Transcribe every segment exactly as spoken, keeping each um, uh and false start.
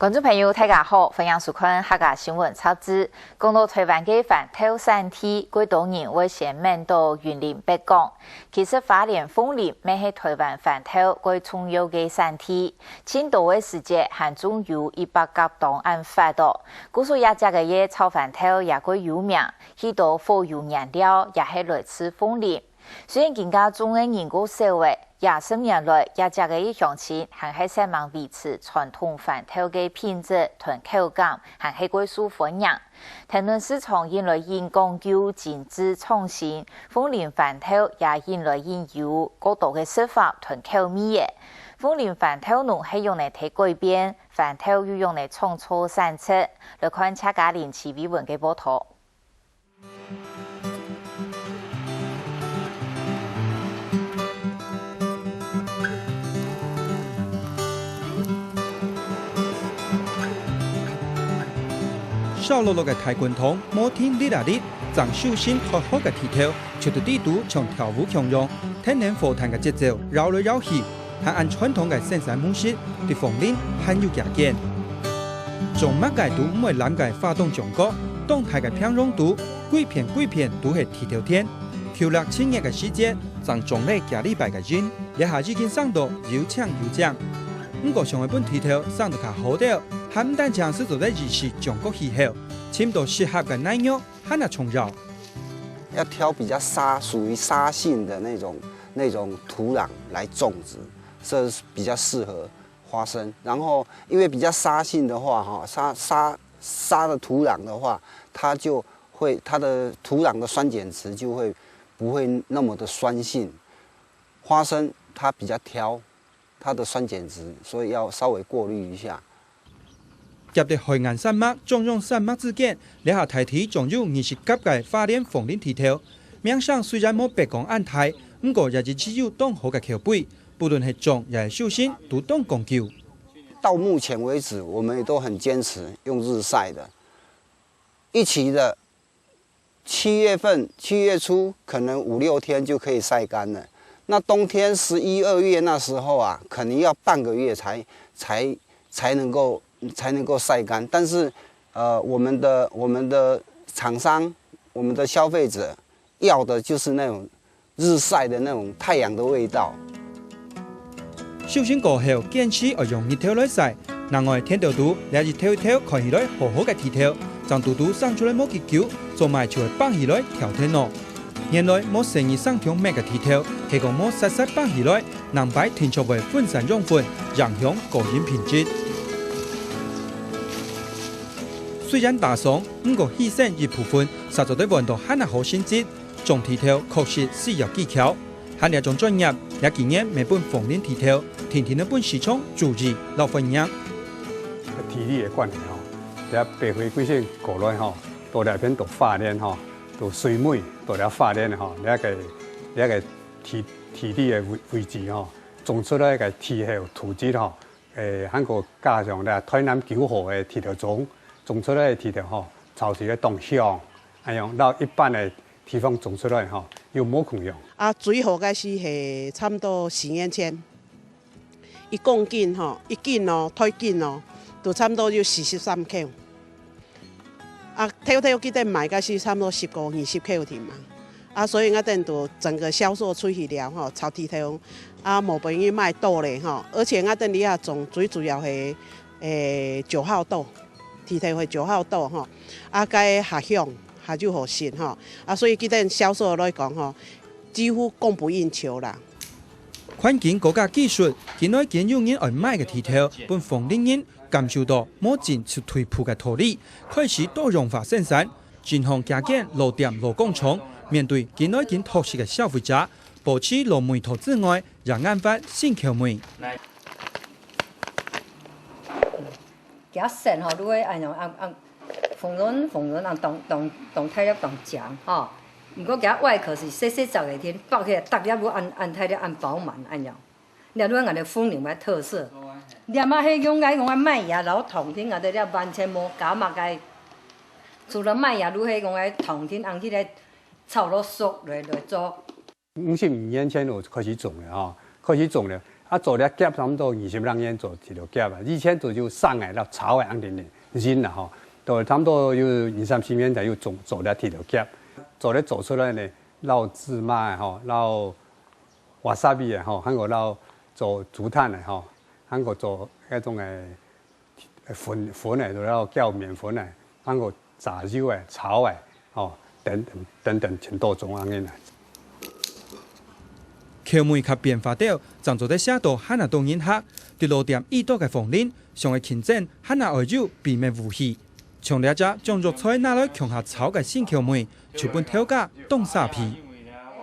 觀眾朋友，大家好，歡迎收看客家新聞雜誌。講到臺灣个番豆產地，過多人會先愐到雲林北港。其實花蓮鳳林乜係臺灣番豆過重要个產地，盡多个時節還種有一百甲當恁闊哦。故所這跡个炒番豆也過有名，許多火油原料也係來自鳳林。 雖然今下種个人較少了，這十年來，這跡个鄉親還係煞猛維持傳統番豆个品質同口感，還係過受歡迎。藤崙市場因來因講究精緻創新，鳳林番豆也因來因有較多个食法同口味了。鳳林番豆農係仰仔在改變，番豆又仰仔創造產值？來看記者林奇偉文个報導。 燒烙烙个大滾湯，無停瀝啊瀝，正手心托好个地頭，就在底肚像跳舞共樣，跈等火炭个節奏搖來搖去， 還恁傳統个生產模式，在鳳林還有幾間。種麼个都毋會濫个花東中國，當大个平洋肚，歸片歸片都係地頭田。舊曆七月个時節，正種了幾禮拜个人，這下已經生到又靚又靚。毋過想愛分地頭生到較好兜，還毋單淨係做得維持中國氣候，尋到適合个泥肉，還較重要。要挑比較沙，屬於沙性的那種，那種土壤來種植，是比較適合花生。然後因為比較沙性的話，哈，沙，沙，沙的土壤的話，它就會，它的土壤的酸鹼值就會不會那麼的酸性。花生它比較挑，它的酸鹼值，所以要稍微過濾一下。 夾在海岸山脈、中央山脈之間，這下大體總有二十甲个花蓮鳳林地頭。名聲雖然無北港恁大，毋過也一直有當好个口碑，不論係種也係收成，都當講究。到目前為止，我們也都很堅持用日曬的，一期的 七月份，七月初可能五六天就可以晒乾了。那冬天十一二月那時候啊，可能要半個月才，才，才能夠，才能夠晒乾。但是，呃，我們的，我們的廠商，我們的消費者要的就是那種日晒的那種太陽的味道。 收成過後，堅持愛用日頭來曬。另外，田頭肚這一頭一頭看起來好好个地頭，正拄拄生出來無幾久，做麼就會崩起來跳忒呢？原來無細義生長搣个地頭，係講無煞煞崩起來，硬擺定著會分散養分，影響果仁品質。雖然打爽，毋過犧牲一部分，煞做得換到還較好成績。 種地頭確實需要技巧，還這種專業，這幾年乜分鳳林地頭，定定仔分市場注意摎歡迎。地理个關係吼，這北回歸線過來吼，到這片到花蓮吼，到水尾，到這花蓮吼，這个，這个地，地理个位，位置吼，種出來个氣候土質吼， 誒，還過加上咧，台南九號个地頭種，種出來个地頭吼，炒起來當香，恁樣，摎一般个地方種出來吼，又無共樣。啊，最好个時係差毋多四年前，一公斤吼，一斤哦，忒斤哦，都差毋多有四十三箍。 啊，頭頭記得賣个時差毋多十箍、二十箍定嘛。啊，所以𠊎等就整個銷售出去了吼，炒地頭，啊，無分佢賣倒咧吼。而且𠊎等這下種最主要係，誒，九號豆，地頭係九號豆吼，啊，該較香，較有好食吼。啊，所以記得銷售來講吼，幾乎供不應求啦。環境高加技術，緊來緊有人愛買个地頭，分鳳林人 感受到無進就退步个道理，開始多樣化生產，盡項加減老店老工廠，面對緊來緊擇食个消費者，保持老味道之外，也研發新口味。佢个色吼，如果恁樣，恁，恁紅潤紅潤，恁當，當，當大粒當靚吼。毋過佢个外殼係細細隻个，天剝起來，逐粒都恁，恁大粒，恁飽滿恁樣。 這就係𠊎兜鳳林个特色。這嘛係用个講个麥芽摎糖精，𠊎兜這完全無加麼个，除了麥芽，就係講个糖精，恁樣去來炒到熟來，來做。五十年前就開始種了吼，開始種了，啊，做這夾差毋多二十零年做這條夾啊，以前就有生个、摎炒个恁樣仔，人啦吼，都差毋多有二三十年代有做，做這條夾，做這做出來呢，摎芝麻个吼，摎wasabi个吼，還過摎做豬炭个吼，還過做該種个粉，粉个，就摎攪麵粉个，還過炸油个、炒个，吼，等等等等，盡多種恁樣仔。口味較變化兜，正做得寫到還較多人客。在老店遇到个黃玲，想愛競爭，還較愛有秘密武器。像這隻將肉菜拿來共下炒个新口味，就分頭家當沙鼻。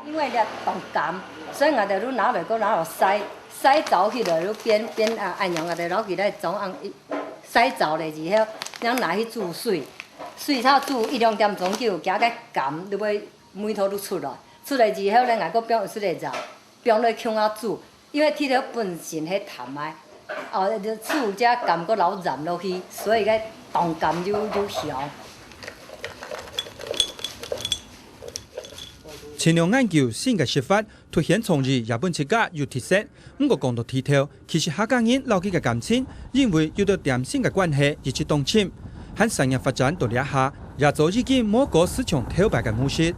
因為這當鹹，所以𠊎兜就拿來，過拿來曬，曬燥起來，就變，變啊，恁樣，𠊎兜摎佢來裝，恁樣曬燥了以後，正拿去煮水，水炒煮一兩點鐘久，加个鹹，就會味道就出來。出來以後呢，𠊎過放出來炒，放落共下煮，因為豬頭本身係淡个，哦，就煮這鹹過摎鹽落去，所以个當鹹又，又香。盡量研究新个食法，凸顯創意也分自家有特色。毋過講到豬頭，其實客家人摎佢个感情，因為有兜點心个關係，一直當深。還產業發展到這下，也早已經無過時常頭擺个模式。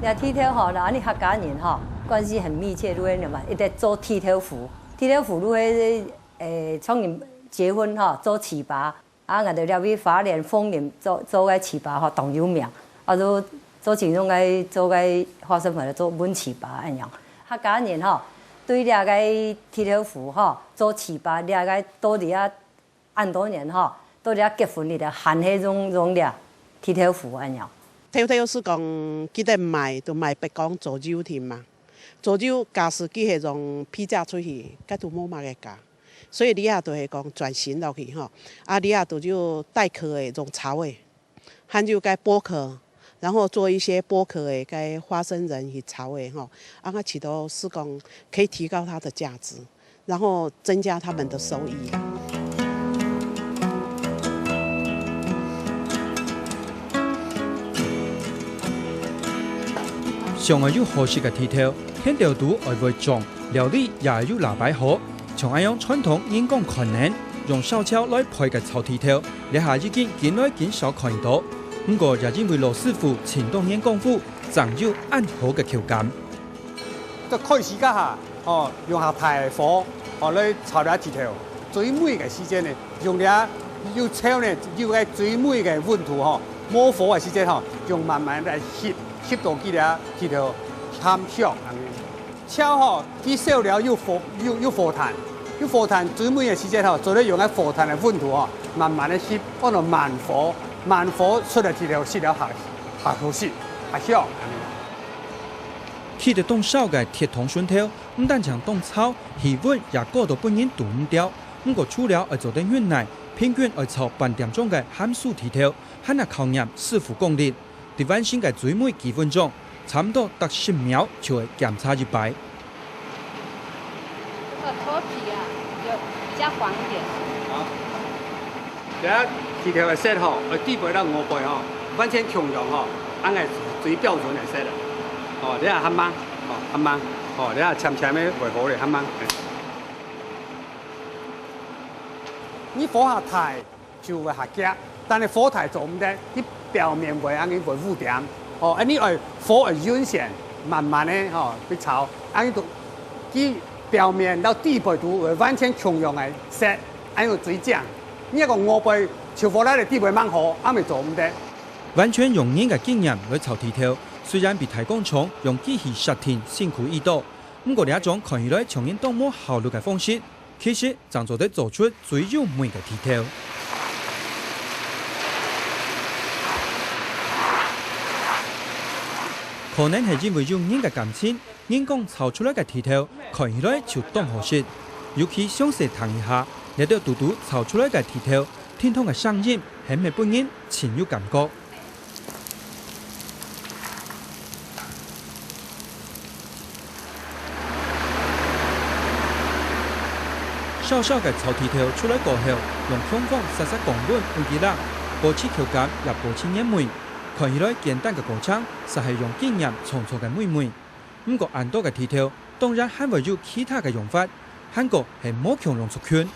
這豬頭吼，摎𠊎俚客家人吼，關係很密切，就係嘛，一直做豬頭麩。豬頭麩就係，誒，像人結婚吼，做粢粑， 啊，𠊎兜這位花蓮鳳林做，做个粢粑吼，當有名。啊，就做其中个，做个花生粉做燜粢粑恁樣。客家人吼，對這个豬頭麩吼，做粢粑這个到底啊，恁多年吼，到底啊結婚裡頭還係用，用這豬頭麩恁樣。頭頭係講，記得買，都買北港做油定嘛。做油假使佢係用批價出去，該都無麼个價。 所以這下都係講轉型落去吼，啊，這下都有帶殼个，用炒个，還有該剝殼，然後做一些剝殼个該花生仁去炒个吼，啊，𠊎試著係講可以提高它的價值，然後增加他們的收益啊。 想愛有好食个豬頭，田頭肚愛會種，料理也愛有拿擺好。像恁樣傳統人工看等，用燒焦來焙个炒豬頭，這下已經緊來緊少看著。毋過也因為老師傅盡多年功夫，正有恁好个口感。在開始該下， 哦，用較大个火，哦，來炒這豬頭。最尾个時節呢，用這又燒呢，又該最尾个溫度吼，無火个時節吼，用慢慢來翕，翕到佢這豬頭鹹香恁樣。炒吼，佢燒了有火，有，有火炭，有火炭最尾个時節吼，做得用該火炭个溫度吼，慢慢个翕，放到慢火，慢火出來豬頭食了較，較好食，較香恁樣。 起得當燒个鐵桶筍頭，毋單淨當燥，氣溫也高到分人擋毋牢。毋過除了愛做得忍耐，平均愛炒半點鐘个鹹酥豬頭，還較考驗師傅功力。在完成个最尾幾分鐘，差毋多逐十秒就愛檢查一擺。這個脫皮啊，有比較黃一點。好。 這豬頭个色吼，愛底背摎外背吼，完全共樣吼，恁樣係最標準个色了。哦，這下較慢，哦，較慢，哦，這下漸漸个會好咧，較慢。嘿。你火較大，就會較遽，但係火大做毋得，你表面會恁樣會烏點。哦，恁樣愛火愛勻線，慢慢个吼去炒，恁樣都，佢表面到底背都會完全共樣个色。 恁樣最靚。你若講外背，像火辣个底背吂好，恁樣做毋得。完全用人个經驗來炒豬頭，雖然比大工廠用機器設定辛苦已多，毋過這種看起來像人當無效率个方式，其實正做得做出最有味个豬頭。可能係因為有人个感情， 人工炒出來个豬頭看起來就當好食，尤其詳細聽一下，這兜嘟嘟炒出來个豬頭，叮噹个聲音，係毋係分人盡有感覺。燒燒个炒豬頭出來過後，用強火煞煞降溫分佢冷，保持口感也保持原味。看起來簡單个過程，實係用經驗創造个美味。 毋過恁多个豬頭，當然還會有其他个用法，還過係無共樣族群。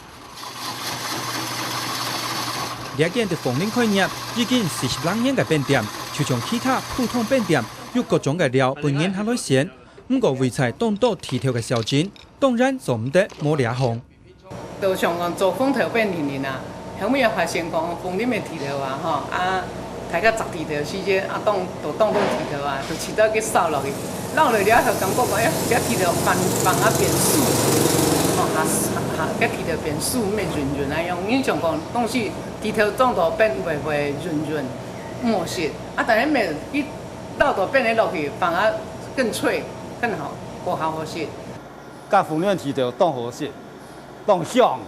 這間在鳳林開業已經四十零年个餅店，就像其他普通餅店，有各種个料分人客來選。毋過為在當多地頭个小鎮，當然做毋得無這項。就像講做紅豆餅定定啊，後尾也發現講鳳林个地頭啊，吼，啊，大家摘地頭時節啊，當就當做地頭啊，就試著去掃落去，掃落了後感覺講，哎，這地頭反反而變酥，吼，啊啊，這地頭變酥，毋係韌韌啊，用印象講東西地頭種到變會會韌韌，毋好食。啊，但係毋係一掃到變个落去，反而更脆，更好，過好好食。 甲紅豆地頭當好食，當香。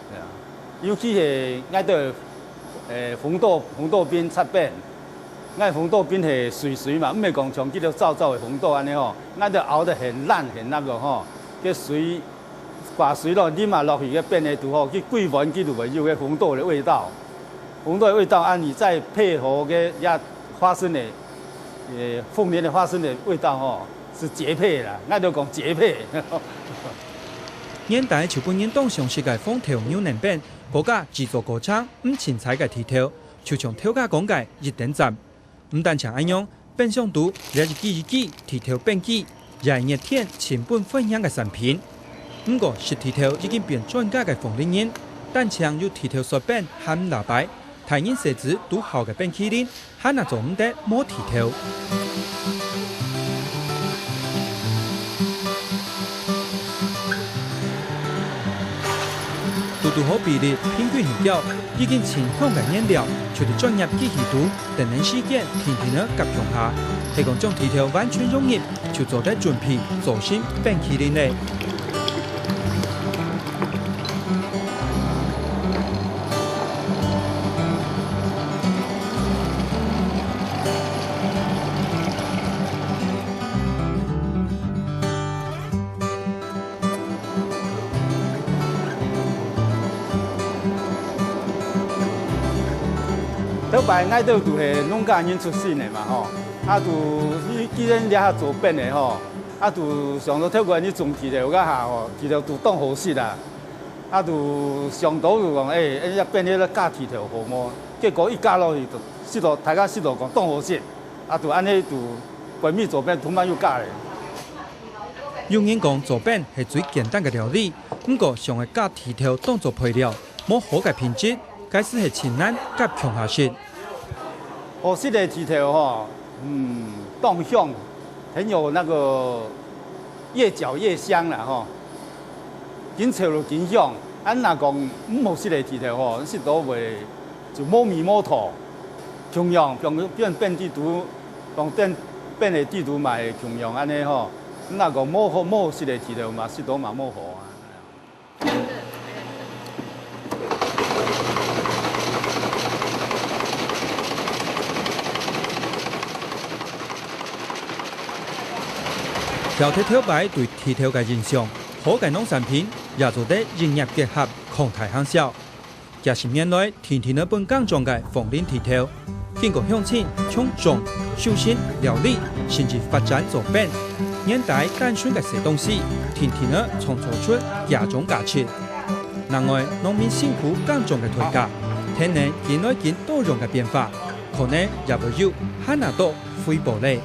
對啊，尤其係𠊎兜，誒，紅豆紅豆冰出餅，𠊎紅豆冰係水水嘛，毋係講像佢兜燥燥个紅豆安尼吼，𠊎兜熬得很爛很爛个吼，該水，把水落淋啊落去个餅个肚吼，佢歸碗佢都會有个紅豆个味道。紅豆个味道啊，你再配合个也花生个，誒，鳳林个花生个味道吼， 是絕配啦，𠊎兜講絕配。原底就分人當常食个紅豆牛奶餅，高價製作過程毋清彩个地頭，就像頭家講个一等讚。毋單淨恁樣，冰箱肚這一支一支地頭餅機，也係熱天親分歡迎个產品。毋過食地頭已經變專家个鳳林人，單淨有地頭雪餅含拿擺，大人細子都好个冰淇淋， 還拿做毋得無地頭。堵堵好比例，平均一角，已經清香个原料，就在專業機器肚，等等時間，定定仔合共下。係講將地頭完全融入，就做得準備做成冰淇淋咧。 頭擺𠊎兜都係農家人出身个嘛吼，啊都既然這下做冰个吼，啊都想著透過你種地頭該下吼，地頭都當好食啊。 啊都想著就講，誒，恁樣變个加地頭好無？結果一加落去，就食著，大家食著講當好食，啊都恁樣就分𠊎做餅同埋又加咧。有人講做餅係最簡單个料理，毋過想愛加地頭當做配料，無好个品質，該斯係盡難合共下食。好食个地頭吼， 嗯，當香，很有那個越攪越香啦吼，緊炒就緊香。恁若講毋好食个地頭吼，食著會就無味無道。共樣，放放冰底肚，放冰冰个底肚嘛係共樣恁樣吼。若講無好無好食个地頭嘛，食著嘛無好啊。 跳忒頭擺對地頭个印象，好个農產品也做得營業結合，擴大行銷。幾十年來，定定仔分耕種个鳳林地頭， 經過鄉親從種、收成、料理，甚至發展做餅。原底單純个細東西，定定仔創造出幾種價值。另外，農民辛苦耕種个代價，天然緊來緊多樣个變化，可能也會有還拿到回報咧。